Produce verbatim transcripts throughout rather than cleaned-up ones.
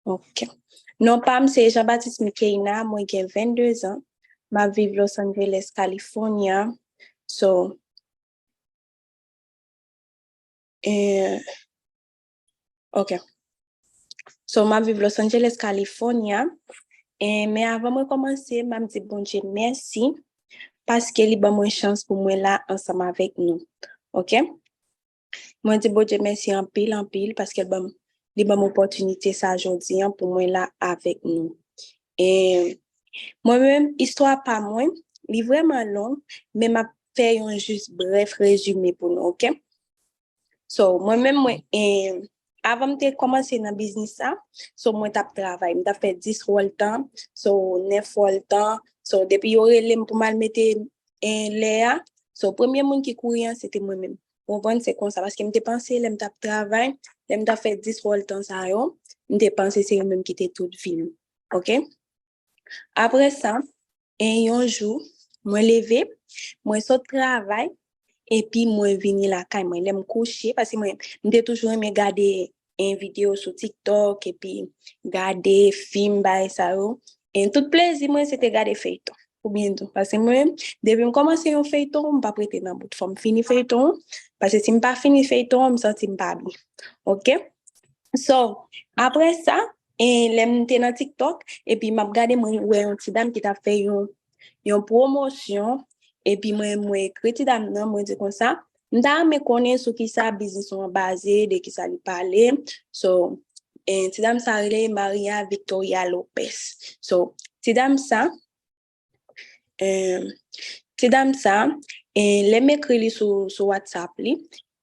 Ok. Non pa m se Jean Baptiste Mikeina, mwen gen vennde zan. M ap viv Los Angeles, California. So, eh, ok. So, m ap viv Los Angeles, California. E, men avan mwen kòmanse, m ap di Bondye mèsi paske li ban mwen chans pou mwen la ansanm avèk nou. Ok? Mwen di Bondye mèsi anpil, anpil, paske l ban m, li ban m opòtinite sa jodi an pou mwen la avèk nou. E mwen menm, istwa pa mwen, li vrèman long, men m ap fè yon jis brèf rezime pou nou, ok? So, mwen menm, mwen, e, avan m te kòmanse nan biznis sa, so, mwen t ap travay, m t ap fè dis wòl tan, so, nèf wòl tan, so, depi yo rele m pou m al mete, e, lè a, so, premye moun ki kouri an, se te mwen menm. Ou konprann? Se konsa, paske m te panse lè m t ap travay, lè m t ap fè dis wòl tan sa yo, m te panse se yo menm ki te tout vi m. Ok? Apre sa, e yon jou, mwen leve, mwen sot travay, epi mwen vini lakay mwen. Lè m kouche, paske mwen, m te toujou renmen gade, e, videyo sou TikTok, epi gade fim, bagay sa yo. E tout plezi mwen, se te gade feyton. Pou byen di w. Paske mwen, depi m kòmanse yon feyton, m p ap rete nan bout. Fò m fini feyton an. Paske si m pa fini feyton an, m santi m pa byen. Ok? So, apre sa, e, lè m te nan TikTok, epi m ap gade, mwen wè yon ti dam ki t ap fè yon, yon pwomosyon, epi mwen, mwen ekri ti dam nan, mwen di konsa, m ta renmen konnen sou kisa biznis ou an baze, de kisa li pale. So, e, ti dam sa rele Maria Victoria Lopez. So, ti dam sa, e, ti dam sa, e, lè m ekri li sou, sou WhatsApp li,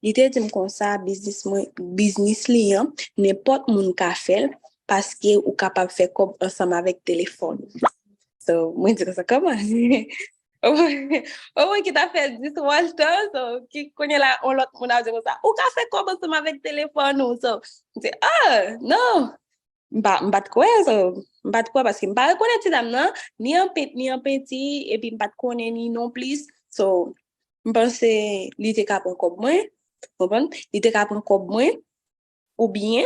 li te di m konsa, biznis mwen, biznis li an, nenpòt moun ka fè l, paske ou kapab fè kòb ansanm avèk telefòn. So, mwen di konsa, kòman? Ou mwen ki ta fè dis wòl tan, so, ki kounye la, yon lòt moun ap di konsa, ou ka fè kòb ansanm avèk telefòn ou, so, m di, ah, non, m pa, m pa t kwè, so, m pa t kwè, paske m pa rekonèt ti dam nan, ni an pent, ni an penti, epi m pa t konnen ni non plis, so, m panse li te ka pran kòb mwen, konprann? Li te ka pran kòb mwen, oubyen,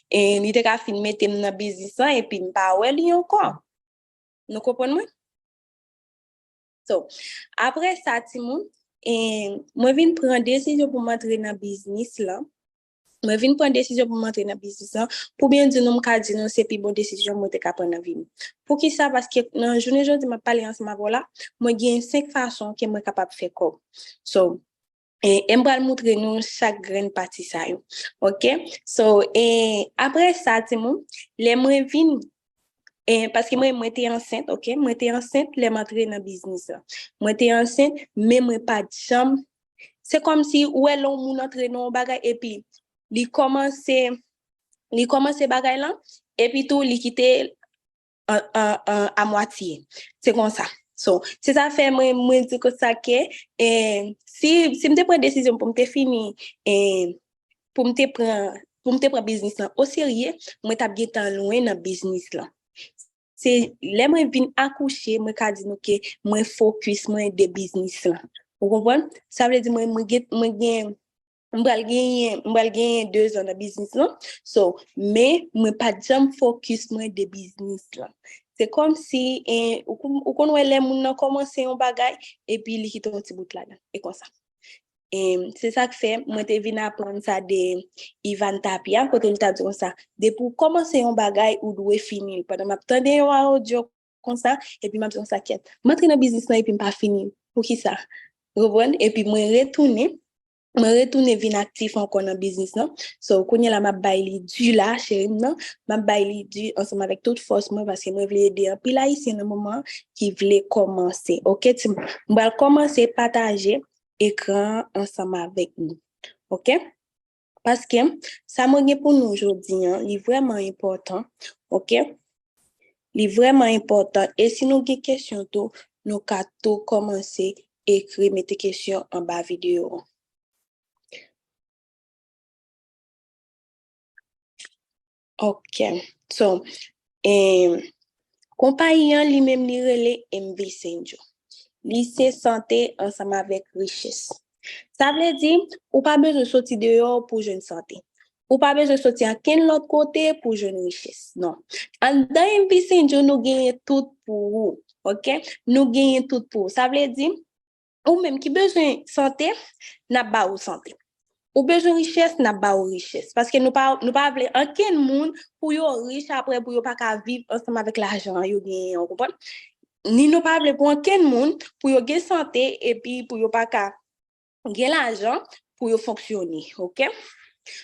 e, li te ka fin mete m nan biznis lan, epi m pa wè li ankò. Nou konprann mwen? So, apre sa, timoun, e, mwen vin pran desizyon pou m antre nan biznis lan. Mwen vin pran desizyon pou m antre nan biznis lan. Pou byen di nou, m ka di nou, se pi bon desizyon mwen te ka pran nan vi m. Poukisa? Paske nan jounen jodi, m ap pale ansanm avè w la, mwen gen senk fason ke mwen kapab fè kòb. So, e, e m pral moutre nou chak grenn pati sa yo. Ok? So, e, apre sa, timoun, lè mwen vin, e, paske mwen, mwen te ansent, ok? Mwen te ansent lè m antre nan biznis la. Mwen te ansent, men mwen pa t janm, se kòmsi ou wè lè yon moun antre nan yon bagay, epi li kòmanse, li kòmanse bagay lan, epi tou li kite an, an, an, a mwatye. Se konsa. So, se sa fè mwen, mwen di konsa ke, e, si, si m te pran desizyon pou m te fini, e, pou m te pran, pou m te pran biznis lan oserye, mwen t ap gentan lwen nan biznis lan. Se lè mwen vin akouche, mwen ka di nou ke mwen fokis mwen de biznis lan. Ou konprann? Sa vle di mwen, mwen gen, mwen gen m pral genyen, m pral genyen de zan nan biznis lan. So, men mwen pa t janm fokis mwen de biznis lan. Se kòmsi, e, ou, kon- ou konn wè lè moun nan kòmanse yon bagay, epi li kite yon ti bout ladan. E konsa. E, se sa k fè mwen te vin aprann sa de Ivan Tapia, kote li t ap di konsa, depi w kòmanse yon bagay, ou dwe fini l. Pandan m ap tande yon audio konsa, epi m ap di konsa, kyèt, m antre nan biznis lan epi m pa fini l. Poukisa? Ou konprann? Epi mwen retounen, mwen retounen vin aktif ankò nan biznis lan. So, kounye la, m ap bay li di la, cheri m nan. M ap bay li di ansanm avèk tout fòs mwen, paske mwen vle ede anpil Ayisyen nan moman ki vle kòmanse. Ok, timoun? M pral kòmanse pataje ekran an ansanm avèk nou. Ok? Paske sa mwen gen pou nou jodi an, li vrèman enpòtan. Ok? Li vrèman enpòtan. E si nou gen kesyon tou, nou ka tou kòmanse ekri, mete kesyon anba videyo an. Ok. So, em, konpayi an li menm li rele M V Saint Joe. Li se sante ansanm avèk richès. Sa vle di, ou pa bezwen soti deyò pou jwenn sante. Ou pa bezwen soti ankenn lòt kote pou jwenn richès. Non. Anndan M V C Angel, nou genyen tout pou ou. Oke? Nou genyen tout pou ou. Sa vle di, ou menm ki bezwen sante, n ap ba ou sante. Ou bezwen richès, n ap ba ou richès. Paske nou pa, nou pa vle ankenn moun pou yo rich apre, pou yo pa ka viv ansanm avèk lajan yo genyen an, ou konprann? Ni nou pa vle pou ankenn moun pou yo gen sante epi pou yo pa ka gen lajan pou yo fonksyone, oke?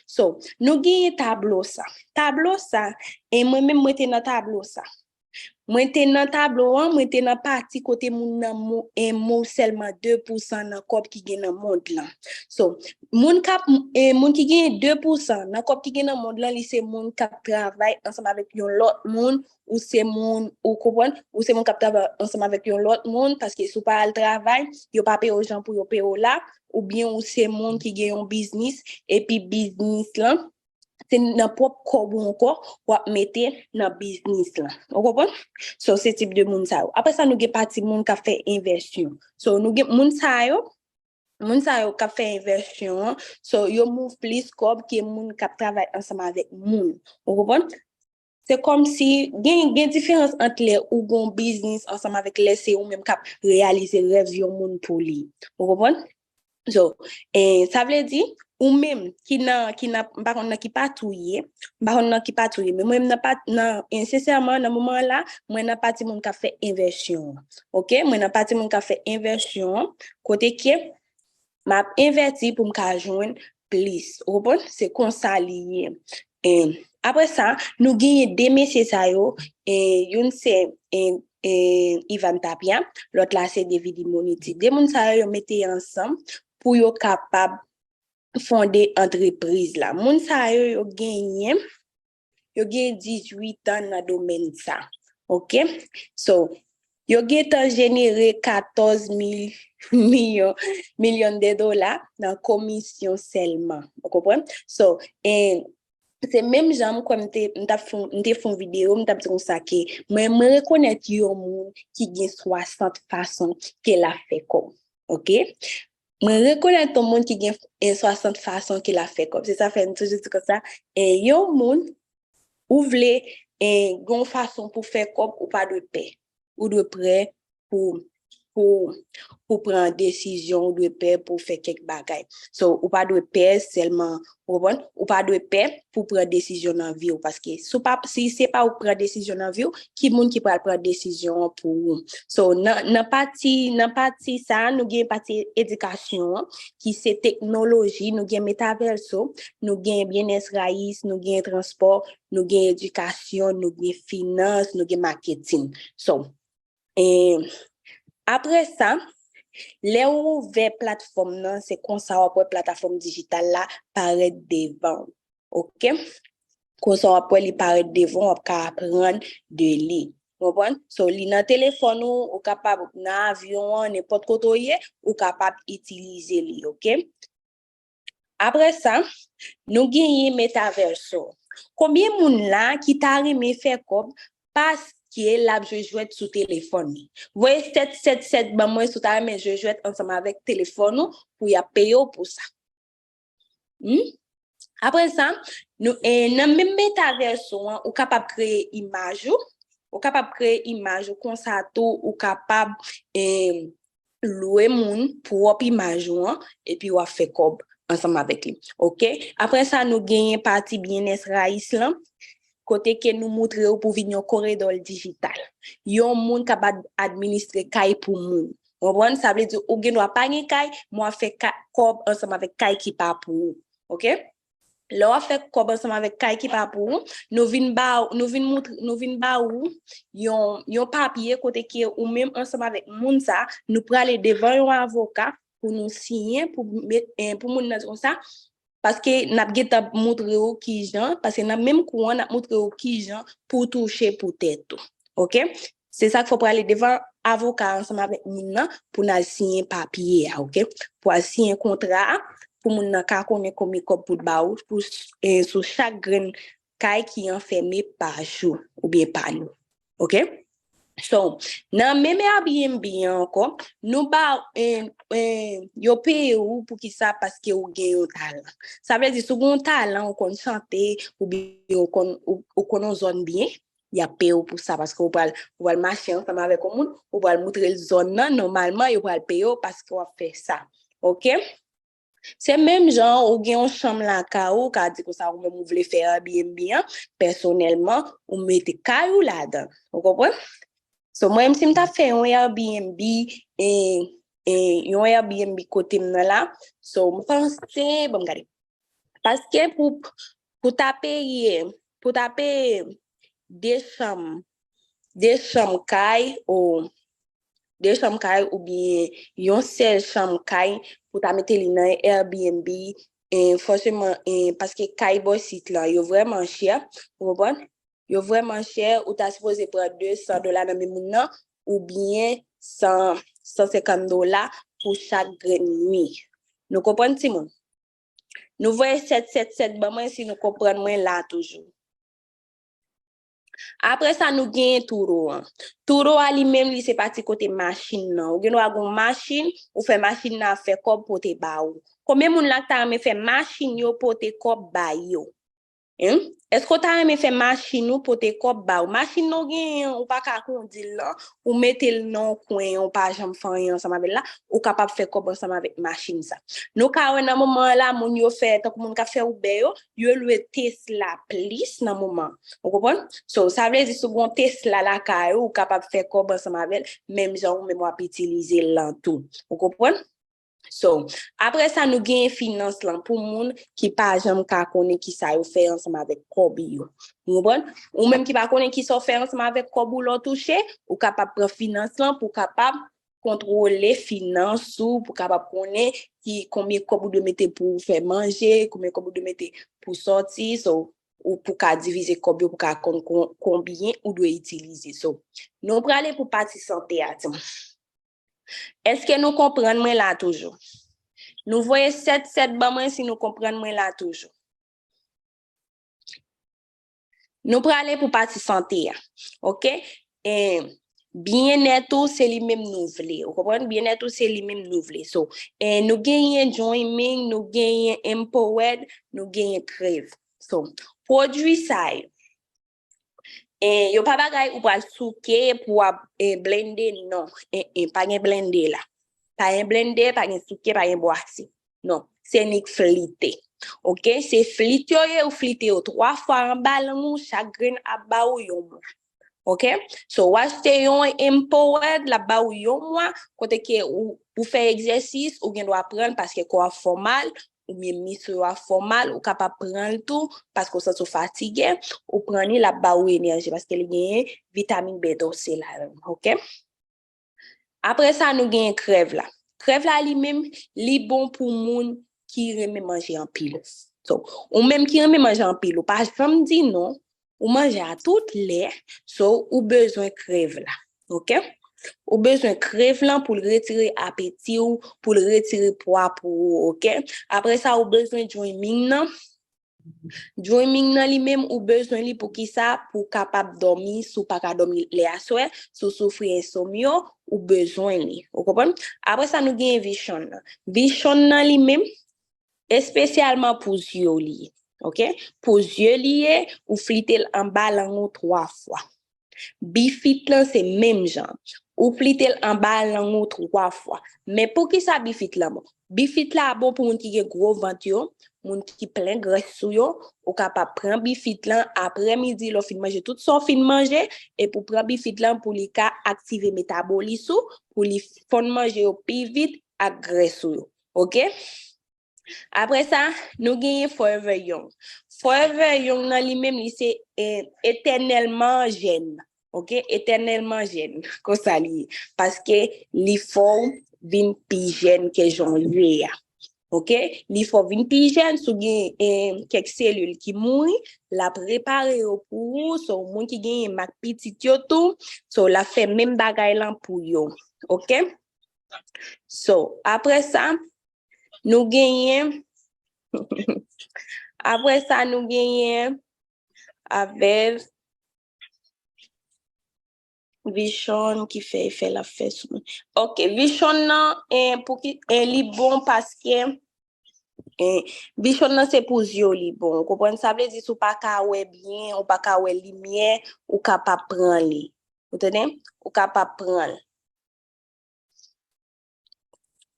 So, nou genyen tablo sa. Tablo sa, e mwen menm mwen te nan tablo sa. Mwen te nan tablo an, mwen te nan pati kote moun nan mou, e mou sèlman de pousan nan kòb ki gen nan mond lan. So, moun k ap, e moun ki gen de pousan nan kòb ki gen nan mond lan, li se moun k ap travay ansanm avèk yon lòt moun, ou se moun, ou konprann, ou se moun k ap travay ansanm avèk yon lòt moun, paske si w pa al travay, yo pa peye w jan pou yo peye w la, oubyen ou se moun ki gen yon biznis, epi biznis lan, se nan pwòp kòb ou ankò, w ap mete nan biznis lan. Ou konprann? So, se tip de moun sa yo. Apre sa, nou gen pati moun k ap fè envèsyon. So, nou gen moun sa yo, moun sa yo k ap fè envèsyon an, so, yo move plis kòb ke moun k ap travay ansanm avèk moun. Ou konprann? Se kòmsi gen, gen diferans ant lè ou gon biznis ansanm avèk lè se ou menm k ap reyalize rèv yon moun pou li. Ou konprann? So, eh, sa vle di, ou menm ki nan, ki nan, m pa konn nan ki pati ou ye, m pa konn nan ki pati ou ye, men mwen nan pat, nan, eh, sensèman, nan moman la, mwen nan pati moun k ap fè envèsyon an. Oke? Mwen nan pati moun k ap fè envèsyon an, kote ke m ap envèti pou m ka jwenn plis. Ou konprann? Se konsa li ye. Eh, apre sa, nou genyen de mesye sa yo, eh, youn se, eh, eh, Ivan Tapia, lòt la se David Immunity. De moun sa yo, yo mete ansanm pou yo kapab fonde antrepriz la. Moun sa yo, yo genyen, yo gen dizuit an nan domèn sa. Oke? So, yo gentan jenere katòz mil milyon, milyon de dola nan komisyon sèlman. Ou konprann? So, e se menm jan m kwè m te, m t ap fè, m te fè yon videyo, m t ap di konsa ke mwen, mwen rekonèt yon moun ki gen swasant fason ke l ap fè kòb. Oke? Mwen rekonèt yon moun ki gen, eh, swasant fason ke l ap fè kòb. Se sa fè m toujou di konsa, eh, yon moun, ou vle, eh, gen yon fason pou fè kòb, ou pa dwe pè. Ou dwe prè pou, pou, pou pran desizyon, ou dwe pè pou fè kèk bagay. So, ou pa dwe pè sèlman, ou konprann? Ou pa dwe pè pou pran desizyon nan vi w, paske si w pa, si se pa ou k pran desizyon nan vi w, ki moun ki pral pran desizyon an pou ou? So, nan, nan pati, nan pati sa, nou gen pati edikasyon an, ki se teknoloji, nou gen Metaverso, nou gen Bienes Raíces, nou gen transpò, nou gen edikasyon, nou gen finans, nou gen maketin. So, e, apre sa, lè ou ouvè platfòm nan, se konsa w ap wè platfòm dijital la parèt devan w. Oke? Konsa w ap wè li parèt devan w, w ap ka aprann de li. Konprann? So, li nan telefòn ou, ou kapab nan avyon an, nenpòt kote w ye, ou kapab itilize li, oke? Apre sa, nou genyen Metaverso. Konbyen moun la ki ta renmen fè kòb paske l ap jwe jwèt sou telefòn li? Voye sèt sèt sèt ban mwen si w ta renmen jwe jwèt ansanm avèk telefòn ou pou y ap peye w pou sa. Hmm? Apre sa, nou, eh, nan menm Metaverso an, ou kapab kreye imaj ou, ou kapab kreye imaj ou konsa tou, ou kapab, eh, lwe moun pwòp imaj ou an, epi w ap fè kòb ansanm avèk li. Oke? Apre sa, nou genyen pati Bienes Raíces lan, kote ke nou moutre w pou vin yon koredòl dijital. Yon moun k ap ad-, administre kay pou moun. Ou konprann? Sa vle di ou gen dwa pa gen kay, men w ap fè ka-, kòb ansanm avèk kay ki pa pou ou. Oke? Lè w ap fè kòb ansanm avèk kay ki pa pou ou, nou vin ba, nou vin moutre, nou vin ba ou yon, yon papye kote ke ou menm ansanm avèk moun sa, nou prale devan yon avoka pou nou siyen, pou met, eh, pou moun nan di konsa, paske n ap gentan moutre w kijan, paske nan menm kou an, n ap moutre w kijan pou w touche pou tèt ou. Oke? Se sa k fè w prale devan avoka ansanm avèk moun nan pou n al siyen papye a, oke? Pou al siyen kontra a, pou moun nan ka konnen konbyen kòb pou l ba ou, pou, eh, sou chak grenn kay ki anfème pa jou oubyen pa nou. Oke? So, nan menm Airbnb an ankò, nou ba, eh, eh, yo peye ou pou ki sa, paske ou gen yon talan. Sa vle di, si w gen yon talan, ou konn chante, oubyen ou konn, ou, ou konn yon zòn byen, y ap peye w pou sa, paske ou pral, ou pral mache ansanm avèk yon moun, ou pral moutre l zòn nan, nòmalman, yo pral peye w paske w ap fè sa. Oke? Se menm jan ou gen yon chanm lakay ou, ou ka di konsa ou menm ou vle fè Airbnb an, pèsonèlman, ou mete kay ou ladan. Ou konprann? So, mwen menm si m ta fè yon Airbnb, e, e, yon Airbnb kote m nan la, so, m panse, bon, m gade. Paske pou, pou ta peye, pou ta peye de chanm, de chanm kay, ou de chanm kay oubyen yon sèl chanm kay pou ta mete li nan Airbnb, e, fòseman, e, paske kay bò isit lan, yo vrèman chè, ou konprann? Yo vrèman chè, ou ta sipoze pran de san dola nan men moun nan, oubyen san, san senkant dola pou chak grenn nwi. Nou konprann, timoun? Nou voye sèt sèt sèt ban mwen si nou konprann mwen la toujou. Apre sa, nou genyen Turo an. Turo a li menm, li se pati kote machin nan. Ou gen dwa gen yon machin, ou fè machin nan ap fè kòb pote ba ou. Konbyen moun la k ta renmen fè machin yo pote kòb ba yo? Hein? Èske w ta renmen fè machin ou pote kòb ba ou? Machin nan w genyen an, ou pa ka kondi l lan, ou mete l nan yon kwen, ou pa janm fè anyen ansanm avè l la, ou kapab fè kòb ansanm avèk machin sa. Nou ka wè nan moman an la, moun yo fè, tankou moun k ap fè Uber yo, yo lwe Tesla plis nan moman an. Ou konprann? So, sa vle di si w gen yon Tesla lakay ou, ou kapab fè kòb ansanm avè l, menm jan ou menm w ap itilize l lan tou. Ou konprann? So, apre sa, nou genyen finans lan pou moun ki pa janm ka konnen ki sa yo fè ansanm avèk kòb yo. Ou konprann? Ou menm ki pa konnen ki sa w fè ansanm avèk kòb ou lè w touche, ou kapab pran finans lan pou w kapab kontwole finans ou, pou w kapab konnen ki konbyen kòb ou dwe mete pou w fè manje, konbyen kòb ou dwe mete pou w sòti, so, ou pou w ka divize kòb yo, pou w ka konn kon-, konbyen ou dwe itilize. So, nou prale pou pati sante a, timoun. Èske nou konprann mwen la toujou? Nou voye sèt sèt ban mwen si nou konprann mwen la toujou. Nou prale pou pati sante a. Oke? E, byennèt ou, se li menm nou vle. Ou konprann? Byennèt ou, se li menm nou vle. So, e, nou genyen Dreaming, nou genyen Empowered, nou genyen Crave. So, pwodui sa yo. E, yo pa bagay ou pral souke pou w ap, e, blende, non. E, e, pa gen blende la. Pa gen blende, pa gen souke, pa gen bwase. Non, se nik flite. Oke? Se flit yo ye, ou flite yo twa fwa anba lang ou, chak grenn ap ba ou yon mwa. Oke? So, w achte yon Empowered, l ap ba ou yon mwa, kote ke ou, ou fè egzèsis, ou gen dwa pran l paske kò a fè w mal, oubyen mis ou yo a fè w mal, ou kapab pran l tou, paske w santi w fatige, ou pran li, l ap ba ou enèji, paske li genyen vitamin B doze ladan l, oke? Apre sa, nou genyen Crave la. Crave la, li menm, li bon pou moun ki renmen manje anpil. So, ou menm ki renmen manje anpil, ou pa janm di non, ou manje a tout lè, so, ou bezwen Crave la. Oke? Ou bezwen Crave lan pou l retire apeti w, pou l retire pwa pou ou, oke? Apre sa, ou bezwen Dreaming nan. Dreaming nan li menm, ou bezwen li pou ki sa? Pou w kapab dòmi, si w pa ka dòmi lè aswè, si w soufri ensomnyo, ou bezwen li. Ou konprann? Apre sa, nou genyen Vision nan. Vision nan li menm, espesyalman pou zye w li ye. Oke? Pou zye li ye, ou flite l anba lang ou twa fwa. Bifit lan se menm jan. Ou flite l anba lang ou twa fwa. Men poukisa bifit lan bon? Bifit la bon pou moun ki gen gwo vant yo, moun ki plen grès sou yo. Ou kapab pran bifit lan aprè midi lè w fin manje tout sa w fin manje, epi w pran bifit lan pou li ka aktive metabolis ou, pou li fonn manje yo pi vit ak grès ou yo. Oke? Apre sa, nou genyen Forever Young. Forever Young nan li menm, li se, eh, etènèlman jèn. Oke? Etènèlman jèn. Konsa li ye. Paske li fè w vin pi jèn ke jan w ye a. Oke? Li fè w vin pi jèn, si w gen, eh, kèk selil ki mouri, l ap repare yo pou ou. So, moun ki genyen mak pitit yo tou, so, l ap fè menm bagay lan pou yo. Oke? So, apre sa, nou genyen, apre sa, nou genyen avèl, Vision ki fè efè l ap fè sou mwen. Ok, vision nan, eh, pou ki, eh, li bon paske, eh, vision nan se pou zye w li bon. Ou konprann? Sa vle di si w pa ka wè byen, ou pa ka wè limyè, ou kapab pran li. Ou tande? Ou kapab pran l.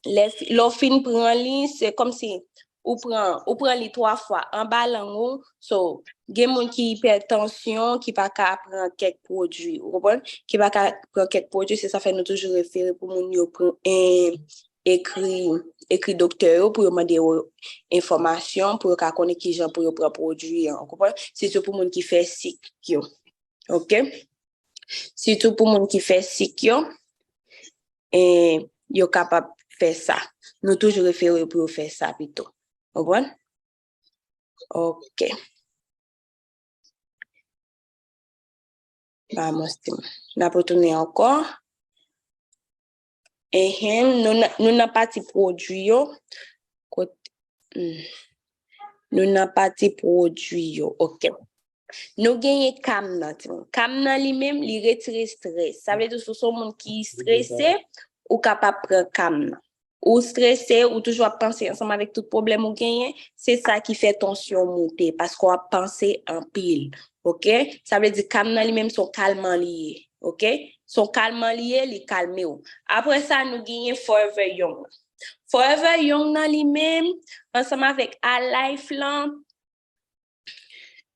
Lè, lè w fin pran li, se kòmsi ou pran, ou pran li twa fwa anba lang ou. So, gen moun ki ipètansyon, ki pa ka pran kèk pwodui, ou konprann? Ki pa ka pran kèk pwodui, se sa fè nou toujou refere pou moun yo pran, eh, ekri, ekri doktè yo pou yo mande yo enfòmasyon, pou yo ka konnen kijan pou yo pran pwodui an, ou konprann? Sitou pou moun ki fè sik yo. Ok? Sitou pou moun ki fè sik yo, eh, yo kapab fè sa. Nou toujou refere yo pou yo fè sa pito. Konprann? Ok. Ba mwen stim. N ap retounen ankò. Ehem, nou nan, nou nan pati pwodui yo. Kot, hmm. Nou nan pati pwodui yo. Ok. Nou genyen kam nan, timoun. Kam nan li menm, li retire strès. Sa vle di, si w se yon moun ki strese, ou kapab pran kam nan. Ou strese, ou toujou ap panse ansanm avèk tout pwoblèm ou genyen, se sa ki fè tansyon w moute, paske w ap panse anpil. Ok? Sa vle di, kam nan li menm, se yon kalman li ye. Ok? Se yon kalman li ye, li kalme w. Apre sa, nou genyen Forever Young. Forever Young nan li menm, ansanm avèk Alife lan,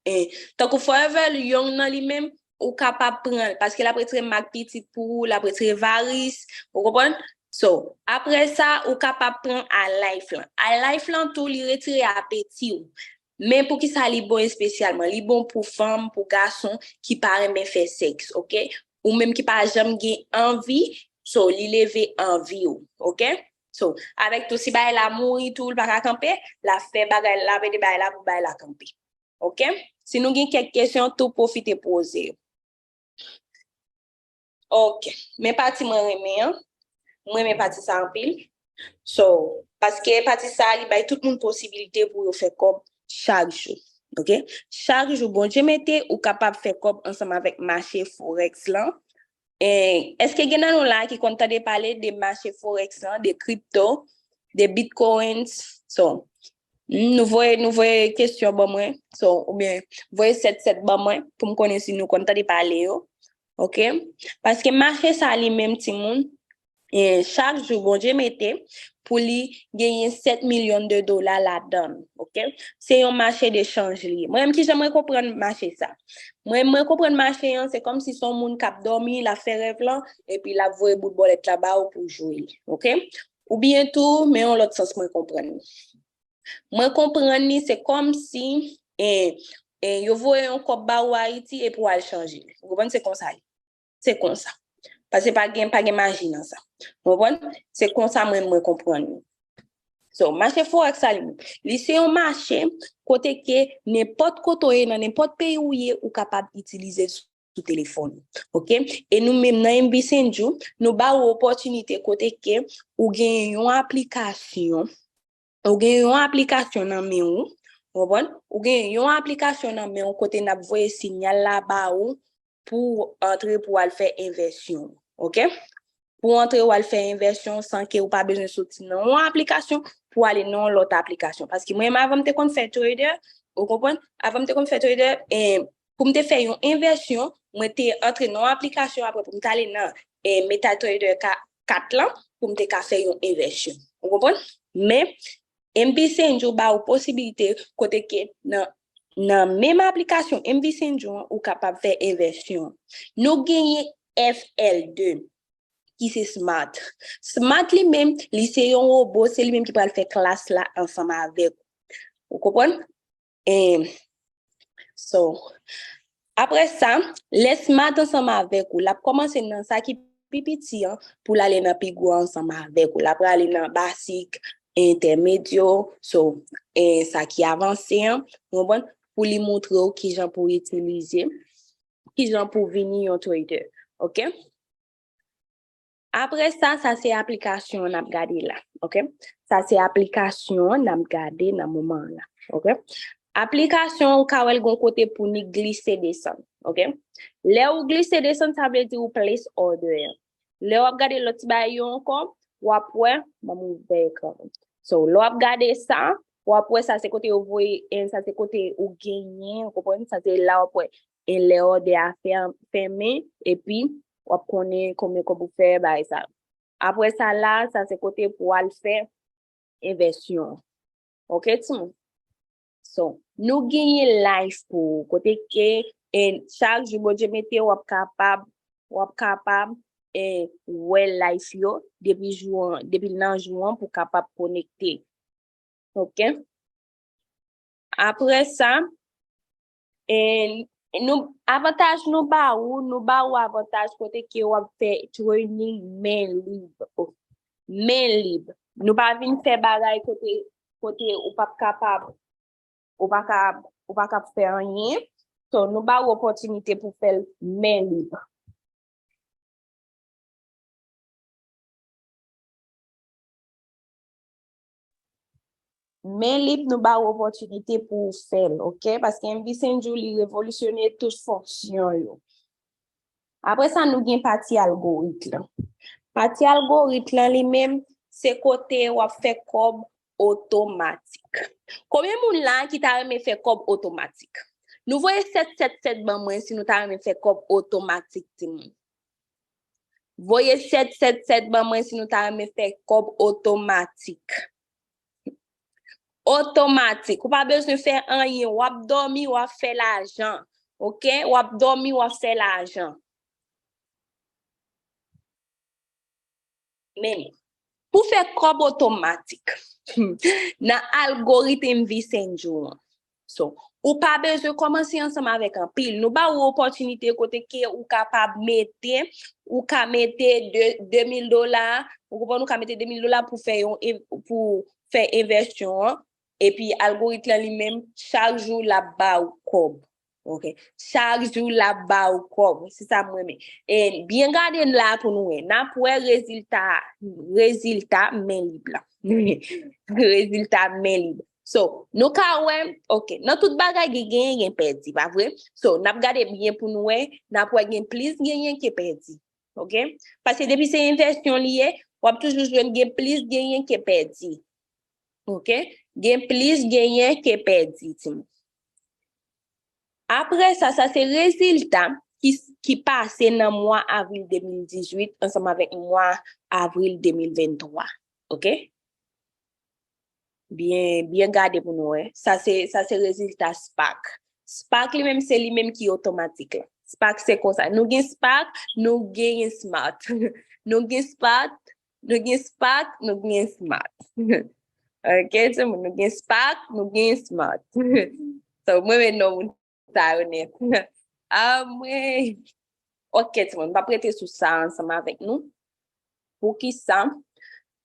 eh, tankou Forever Young nan li menm, ou kapab pran l, paske l ap retire mak pitit pou ou, l ap retire varis, ou konprann? So, apre sa, ou kapab pran Alife lan. Alife lan tou, li retire apeti w. Men poukisa li bon espesyalman? Li bon pou fanm, pou gason ki pa renmen fè sèks, ok? Ou menm ki pa janm gen anvi, so, li leve anvi w, ok? So, avèk tou, si bagay la mouri tou, l pa ka kanpe, l ap fè bagay, l ap ede bagay la pou bagay la kanpe. Ok? Si nou gen kèk kesyon, tou pwofite poze yo. Ok. Men pati mwen renmen an. Mwen renmen pati sa anpil. So, paske pati sa, li bay tout moun posibilite pou yo fè kòb chak jou. Ok? Chak jou, Bondye mete, ou kapab fè kòb ansanm avèk mache Forex lan. E, èske gen nan nou la ki konn tande pale de mache Forex lan, de kripto, de bitcoins? So, mm, nou voye, nou voye kesyon ban mwen. So, oubyen voye sèt sèt ban mwen pou m konnen si nou konn tande pale yo. Ok? Paske mache sa li menm, timoun, e, chak jou Bondye mete pou li genyen sèt milyon de dola ladan l. Ok? Se yon mache de chanj li ye. Mwen menm, kijan mwen konprann mache sa? Mwen, mwen konprann mache an, se kòmsi se yon moun k ap dòmi, l ap fè rèv lan, epi l ap voye bout bòlèt la ba ou pou w jwe l, ok? Oubyen tou, men yon lòt sans mwen konprann li. Mwen konprann li, se kòmsi, eh, eh, yo voye yon kòb ba ou Ayiti epi w al chanje l. Ou konprann? Se konsa li. Se konsa. Paske pa gen, pa gen maji nan sa. Ou konprann? Se konsa mwen, mwen konprann li. So, mache Forex sa li menm, li se yon mache kote ke nenpòt kote w ye, nan nenpòt peyi w ye, ou kapab itilize sou, sou telefòn ou. Ok? E nou menm nan M V Senju, nou ba ou opòtinite kote ke ou gen yon aplikasyon, ou gen yon aplikasyon nan men ou, ou konprann? Ou gen yon aplikasyon nan men ou kote n ap voye siyal la ba ou pou antre pou al fè envèsyon. Ok? Pou antre w al fè envèsyon san ke ou pa bezwen soti nan yon aplikasyon pou ale nan yon lòt aplikasyon. Paske mwen menm avan m te konn fè trader, ou konprann? Avan m te konn fè trader, eh, pou m te fè yon envèsyon, mwen te antre nan yon aplikasyon apre pou m t ale nan, eh, MetaTrader ka-, kat lan pou m te ka fè yon envèsyon. Ou konprann? Men, M V Senju ba ou posibilite kote ke nan, nan menm aplikasyon M V Senju an, ou kapab fè envèsyon. Nou genyen F L de, ki se Smart. Smart li menm, li se yon wobo, se li menm ki pral fè klas la ansanm avèk ou. Ou konprann? E, so, apre sa, lè Smart ansanm avèk ou, l ap kòmanse nan sa ki pi piti an, pou l ale nan pi gwo ansanm avèk ou. L ap prale nan basic, entèmedyo, so, e sa ki avanse an, ou konprann? Pou li montre w kijan pou w itilize, kijan pou w vini yon trader. Ok? Apre sa, sa se aplikasyon an n ap gade la. Ok? Sa se aplikasyon an n ap gade nan moman an la. Ok? Aplikasyon, ou ka wè l gon kote pou ni glise desann, ok? Lè ou glise desann, sa vle di ou place order an. Lè w ap gade lòt ti bagay yo ankò, w ap wè, ban m ouvè ekran. So, lè w ap gade sa, w ap wè sa se kote yo voye, en, sa se kote ou genyen, ou konprann? Sa se la w ap wè, en, lè order a fè-, fèmen, epi w ap konnen konbyen kòb ou fè, bagay sa. Apre sa la, sa se kote pou w al fè envèsyon. Ok, timoun? So, nou genyen life pou ou, kote ke, e, chak jou Bondye mete, w ap kapab, w ap kapab, e, wè life yo depi jou an, depi nan jou an pou kapab konekte. Ok? Apre sa, e, nou, avantaj nou ba ou, nou ba ou avantaj kote ke w ap fè training men lib. Men lib. Nou pa vin fè bagay kote, kote ou p ap kapab, ou pa ka, ou pa ka fè anyen. So, nou ba ou opòtinite pou fè l men lib. Men lib, nou ba ou opòtinite pou w fè l, ok? Paske M V Senju, li revolisyone tout fonksyon yo. Apre sa, nou gen pati algorit lan. Pati algorit lan, li menm, se kote w ap fè kòb otomatik. Konbyen moun la ki ta renmen fè kòb otomatik? Nou voye sèt sèt sèt ban mwen si nou ta renmen fè kòb otomatik, timoun. Voye sèt sèt sèt ban mwen si nou ta renmen fè kòb otomatik. Otomatik. Ou pa bezwen fè anyen. W ap dòmi, w ap fè lajan. Ok? W ap dòmi, w ap fè lajan. Men, pou fè kòb otomatik nan algoritm V Senju an. So, ou pa bezwen kòmanse ansanm avèk anpil. Nou ba ou opòtinite kote ke ou kapab mete, ou ka mete de, de mil dola, ou konprann, ou ka mete de mil dola pou fè yon, pou fè envèsyon an. Epi algoritm lan li menm, chak jou l ap ba ou kòb. Ok. Chak jou l ap ba ou kòb. Se sa m renmen. E byen gade la pou nou wè. N ap wè rezilta, rezilta men lib la. Rezilta men lib. So, nou ka wè, ok, nan tout bagay gen genyen, gen pèdi, pa vre? So, n ap gade byen pou nou wè, n ap wè gen plis genyen ke pèdi. Ok? Paske depi se envèsyon li ye, w ap toujou jwenn gen plis genyen ke pèdi. Ok? Gen plis genyen ke pèdi, timoun. Apre sa, sa se rezilta ki, ki pase nan mwa avril de mil dizuit ansanm avèk mwa avril de mil venntwa. Ok? Byen, byen gade pou nou wè. Sa se, sa se rezilta spark. Spark li menm, se li menm ki otomatik la. Spark se konsa. Nou gen spark, nou genyen smart. Nou gen spark, nou gen spark, nou genyen smart. Ok, timoun, nou gen spark, nou genyen smart. So, mwen menm non moun sa yo nèt. Anmwey. Ok, timoun, m p ap rete sou sa ansanm avèk nou. Poukisa?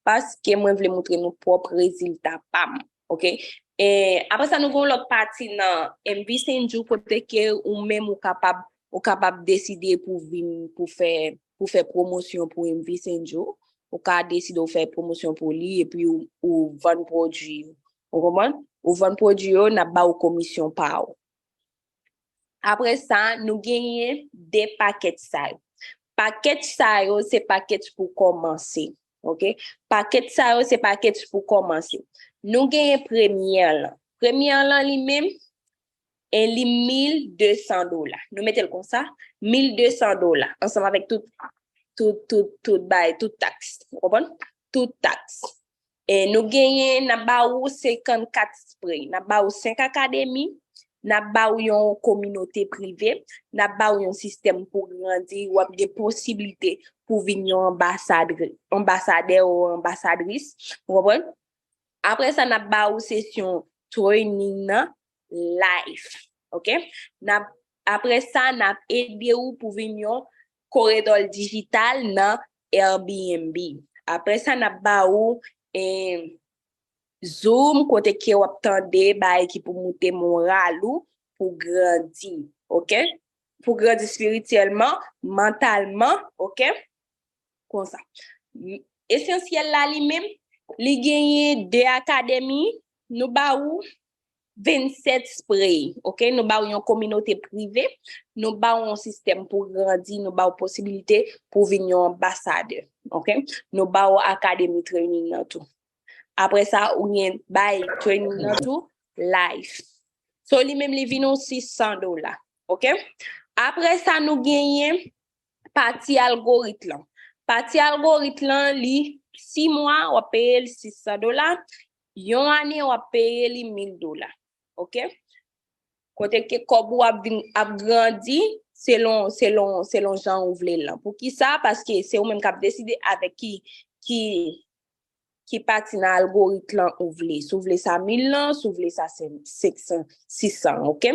Paske mwen vle montre nou pwòp rezilta pa m. Ok? E apre sa, nou gen yon lòt pati nan M V Senju kote ke ou menm ou kapab, ou kapab deside pou vin, pou fè, pou fè pwomosyon pou M V Senju. Ou ka deside ou fè pwomosyon pou li epi ou, ou vann pwodui yo. Ou konprann? Ou vann pwodui yo, n ap ba ou komisyon pa ou. Apre sa, nou genyen de pakèt sa yo. Pakèt sa yo, se pakèt pou kòmanse. Ok? Pakèt sa yo, se pakèt pou kòmanse. Nou genyen premyè lan. Premyè lan, li menm, e li mil de san dola. Nou mete l konsa, mil de san dola, ansanm avèk tout, tout, tout, tout bay, tout taks. Ou konprann? Tout taks. E nou genyen, n ap ba ou senkannkat spray, n ap ba ou senk akademi, n ap ba ou yon kominote prive, n ap ba ou yon sistèm pou grandi, w ap gen posiblite pou vin yon anbasadri-, anbasadè ou anbasadris, ou konprann? Apre sa, n ap ba ou sesyon training nan live, ok? N ap, apre sa, n ap ede ou pou vin yon koredò dijital nan Airbnb. Apre sa, n ap ba ou, eh, Zoom, kote ke w ap tande bagay ki pou moute moral ou, pou grandi, ok? Pou grandi espirityèlman, mantalman, ok? Konsa. Esansyèl la li menm, li genyen de akademi, nou ba ou vennsèt spray, oke? Nou ba w yon kominote prive, nou ba w yon sistèm pou grandi, nou ba w posibilite pou vin yon anbasadè, oke? Nou ba w akademi training nan tou. Apre sa, ou gen bay training nan tou, life. So, li menm, li vin yon sis san dola, oke? Apre sa, nou genyen pati algorit lan. Pati algorit lan, li sis mwa, w ap peye l sis san dola. Yon ane, w ap peye li mil dola. Oke? Kote ke kòb ou ap vin, ap grandi selon, selon, selon jan ou vle l lan. Poukisa? Paske se ou menm k ap deside avèk ki, ki, ki pati nan algorit lan ou vle. Si w vle sa mil lan, si w vle sa senk san, sis san, oke?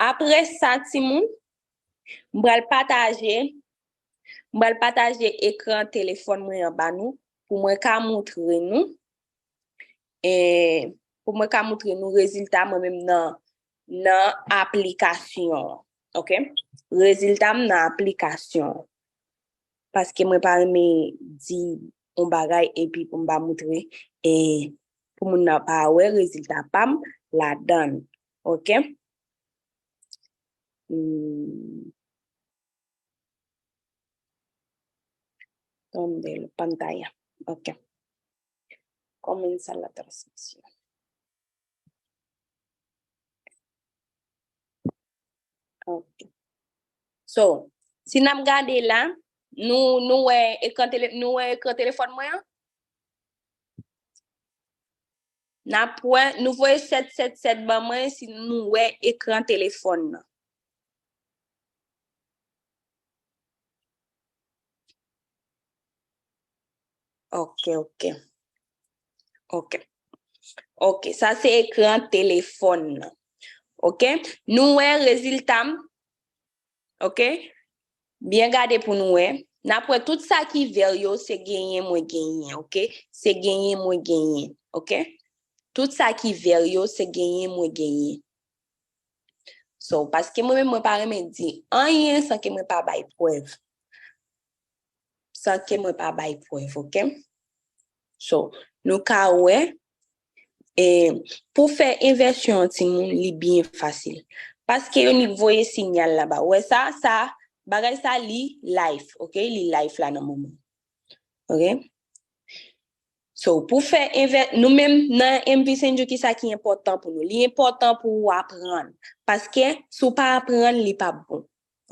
Apre sa, timoun, m pral pataje, m pral pataje ekran telefòn mwen an ba nou pou mwen ka montre nou, e pou mwen ka montre nou rezilta mwen menm nan, nan aplikasyon an, oke? Rezilta m nan aplikasyon an. Paske mwen pa renmen di yon bagay epi pou m pa montre, e pou moun nan pa wè rezilta pa m ladan l. Oke? Hmm. Donde la pantalla. Oke. Comienza la transmisión. Ok. So, si n ap gade la, nou, nou wè ekran tele, nou wè ekran telefòn mwen an? N ap wè, nou voye sèt sèt sèt ban mwen si nou wè ekran telefòn nan. Ok, ok. Ok. Ok, sa se ekran telefòn nan. Ok, nou wè rezilta m. Ok, byen gade pou nou wè. N ap wè tout sa ki vè yo, se genyen mwen genyen, ok? Se genyen mwen genyen, ok? Tout sa ki vè yo, se genyen mwen genyen. So, paske mwen menm, mwen pa renmen di anyen san ke mwen pa bay prèv. San ke mwen pa bay prèv, ok? So, nou ka wè, e, pou fè envèsyon an timoun, li byen fasil. Paske yo ni voye sinyal la ba. Wè sa, sa, bagay sa, li live, ok? Li live la nan moman. Ok? So, pou fè envè-, nou menm nan M V Senju, ki sa ki enpòtan pou nou? Li enpòtan pou ou aprann. Paske, si w pa aprann, li p ap bon.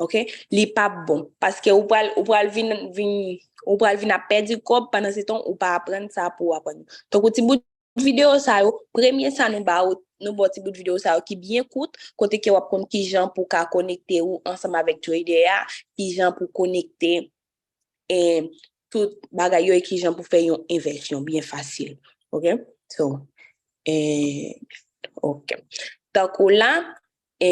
Ok? Li p ap bon. Paske ou pral, ou pral vin, vin, ou pral vin ap pèdi kòb pandan se tan ou pa aprann sa pou w aprann. Tankou ti bout videyo sa yo, premye sa nou ba ou, nou ba w ti bout videyo sa yo ki byen kout, kote ke w ap konn kijan pou w ka konekte ou ansanm avèk trader a, kijan pou konekte, e, tout bagay yo e kijan pou fè yon envèsyon byen fasil. Ok? So, e, ok. Tankou la, e,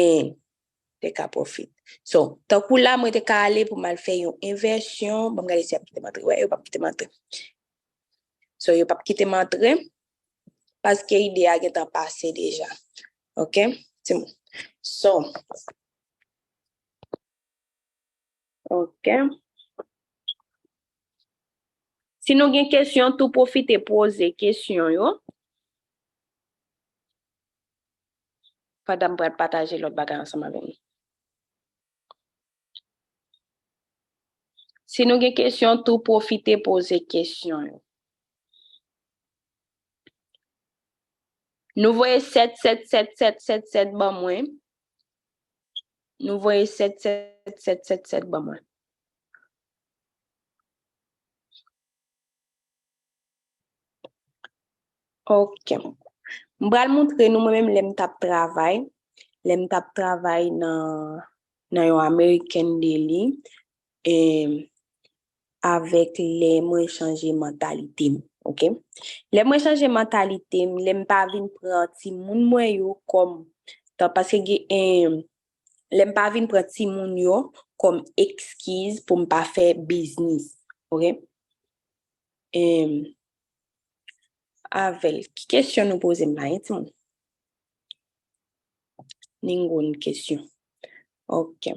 te ka pwofit. So, tankou la, mwen te ka ale pou m al fè yon envèsyon. Ban m gade si y ap kite m antre. Wè, yo p ap kite m antre. So, yo p ap kite m antre. Paske ide a gentan pase deja. Ok? Se bon. So, ok. Si nou gen kesyon, tou pwofite poze kesyon yo. Pandan m pral pataje lòt bagay ansanm avè nou. Si nou gen kesyon, tou pwofite poze kesyon yo. Nou voye sèt sèt sèt sèt sèt sèt ban mwen. Nou voye sèt sèt sèt sèt sèt ban mwen. Ok. M pral montre nou mwen menm lè m t ap travay. Lè m t ap travay nan, nan yon American Deli. E, avèk lè mwen chanje mantalite m, ok? Lè mwen chanje mantalite m, lè m pa vin pran timoun mwen yo kòm, tan, paske gen, em, lè m pa vin pran timoun yo kòm ekskiz pou m pa fè biznis, ok? Em, avèl, ki kesyon nou poze m la, en timoun? Ningun kesyon. Ok.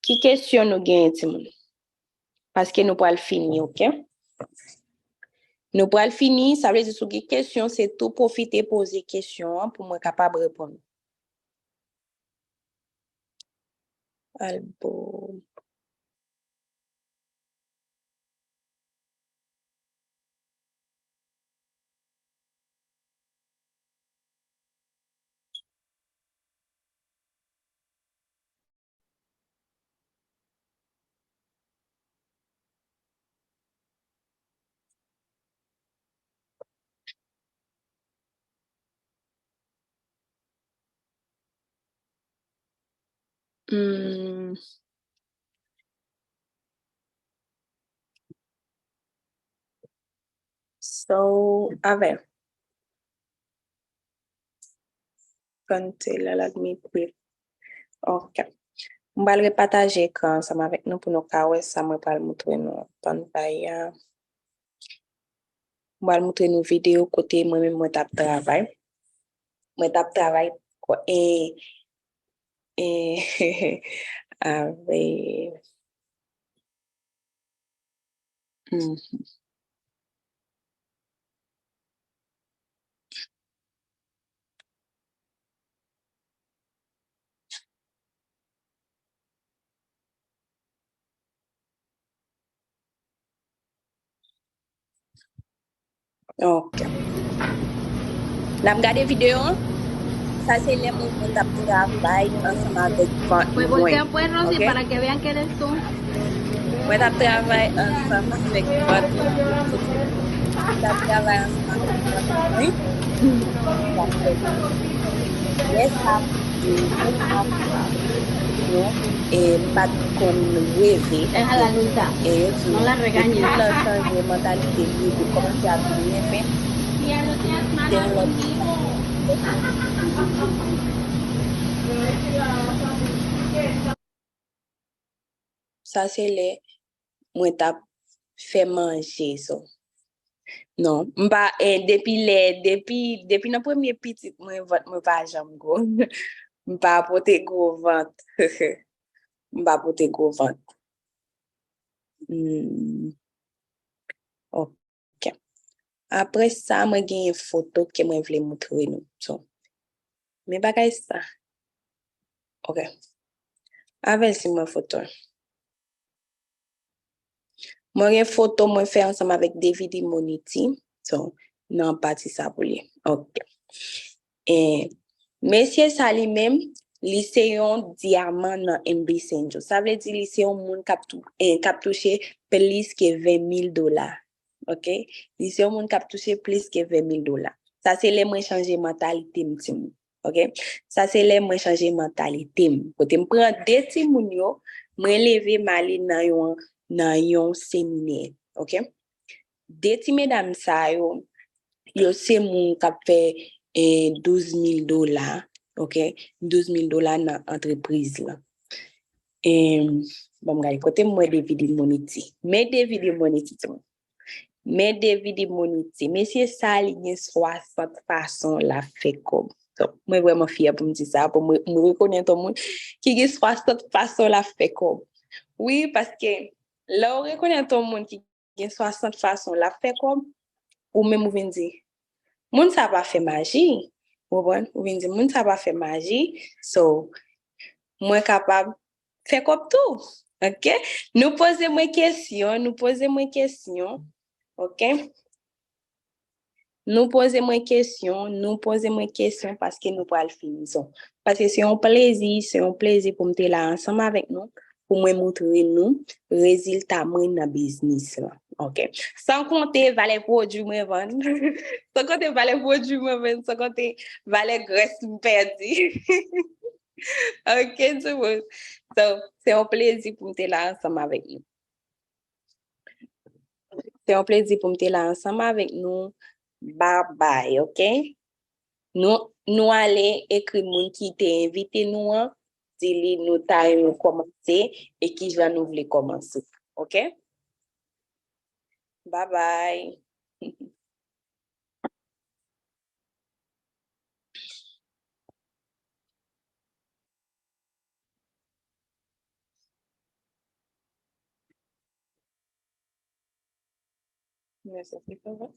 Ki kesyon nou genyen, timoun? Paske nou pral fini, ok? Nou pral fini, sa vle di si w gen kesyon, se tou pwofite poze kesyon an pou mwen kapab reponn. Album. Hmm. So, avè. Kante la l admite. Ok. M pral repataje ekran ansanm avèk nou pou nou ka wè sa mwen pral montre nou an. Pann pa ya. M pral montre nou videyo kote mwen menm mwen t ap travay. Mwen t ap travay e, e, avè. Mhm. Ok. N ap gade videyo an. Sa se lè mwen, mwen t ap travay ansanm avèk vant mwen. Ok? Mwen t ap travay ansanm avèk vant mwen. Mwen t ap travay ansanm avèk vant mwen. Lè sa, e, mwen t ap travay. Non, e m pa t konn reve. E yo di, depi m nan chanje mantalite m, yo kòmanse ap vin renmen. Se yon lòt bagay. Sa se lè mwen t ap fè manje, so. Non, m pa, eh, depi lè, depi, depi nan premye pitit mwen, vant mwen pa janm gwo. M pa pote gwo vant. M pa pote gwo vant. Hmm. Ok. Apre sa, mwen genyen foto ke mwen vle montre nou. So, men bagay sa. Ok. Avèl si mwen foto. Mwen gen foto mwen fè ansanm avèk David Immunity. So, nan pati sa pou li. Ok. E, mesye sa li menm, li se yon dyaman nan M B Senjo. Sa vle di li se yon moun k ap tou-, e, k ap touche plis ke ven mil dola. Ok? Li se yon moun k ap touche plis ke ven mil dola. Sa se lè mwen chanje mantalite m, timoun. Ok? Sa se lè mwen chanje mantalite m. Kote m pran de timoun yo, mwen leve m ale nan yon, nan yon seminè. Ok? De ti medam sa yo, yo se moun k ap fè, eh, douz mil dola, ok? Douz mil dola nan antrepriz la. Em, ban m gade kote m wè David Immunity. Men David Immunity, timoun. Men David Immunity. Mesye sa, li gen swasant fason l ap fè kòb. Donk, mwen vrèman fyè pou m di sa, pou mwen, mwen rekonèt yon moun ki gen swasant fason l ap fè kòb. Wi, paske lè w rekonèt yon moun ki gen swasant fason l ap fè kòb, ou menm ou vin di, moun sa pa fè maji. Ou konprann? Ou vin di, moun sa pa fè maji, so, mwen kapab fè kòb tou. Ok? Nou poze mwen kesyon, nou poze mwen kesyon. Ok? Nou poze mwen kesyon, nou poze mwen kesyon paske nou pral fini. So, paske se yon plezi, se yon plezi pou m te la ansanm avèk nou, pou mwen montre nou rezilta mwen nan biznis lan. Ok? San konte valè pwodui mwen vann. San konte valè pwodui mwen vann, san konte valè grès m pèdi. Ok, timoun. So, se yon plezi pou m te la ansanm avèk nou. Se yon plezi pou m te la ansanm avèk nou. Babay, ok? Nou, nou ale ekri moun ki te envite nou an, di li nou ta renmen kòmanse e kijan nou vle kòmanse. Ok? Babay. Nesesite vre.